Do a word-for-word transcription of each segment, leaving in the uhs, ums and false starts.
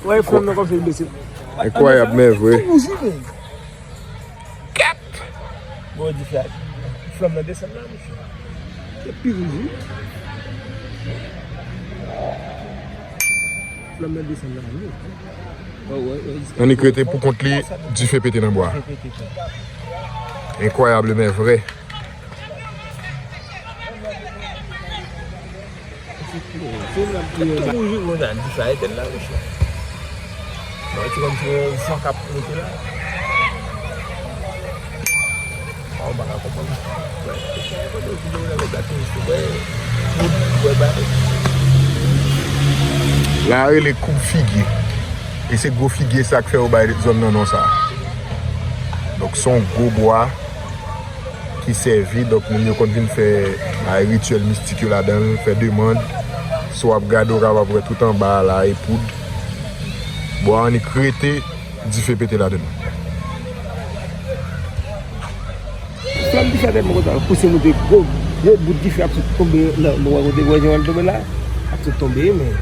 Wè, flanm nan kòmsi l bese. Enkwayab, men vre. Tou wouj wi, men. Kèt! Bon, dife a. Flanm nan desann la, mesye. Se pi wouj wi. Flanm nan desann la, wi. Wè, wè, wè. Annik rete pou kont li, dife pete nan bwa. Dife pete. Enkwayab, men vre. Tout wouj wi, konsa, dife a etèn la, mesye. Bon, se kòmsi yon van k ap monte la. Ah, ou pa ka konprann. Wè, kote w vin la, wè, gate, wè, wè, wè, bagay. La rele koub figi. E se gwo figi sa k fè yo bay zòn nan non sa. Donk, se yon gwo bwa ki sèvi, donk, moun yo konn vin fè, bay rityèl mistik yo ladan l, fè demann. Si w ap gade, w kapab wè tout anba a la, e poud. Bwa annik rete, dife pete ladan l. Flanm dife a tèlman konsa, pouse monte gwo, gwo bout dife ap sot tonbe nan, nou wè kote, wè jan l tonbe la, ap sot tonbe, men.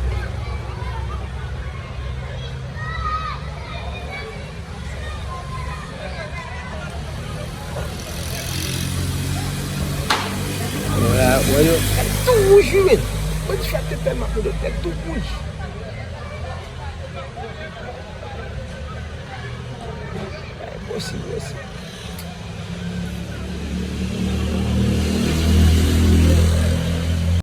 Wè, wè yo, tèt tou wouj wi, men. Mwen di sa te tèlman ap mete tèt tou wouj. Enposib, mesye.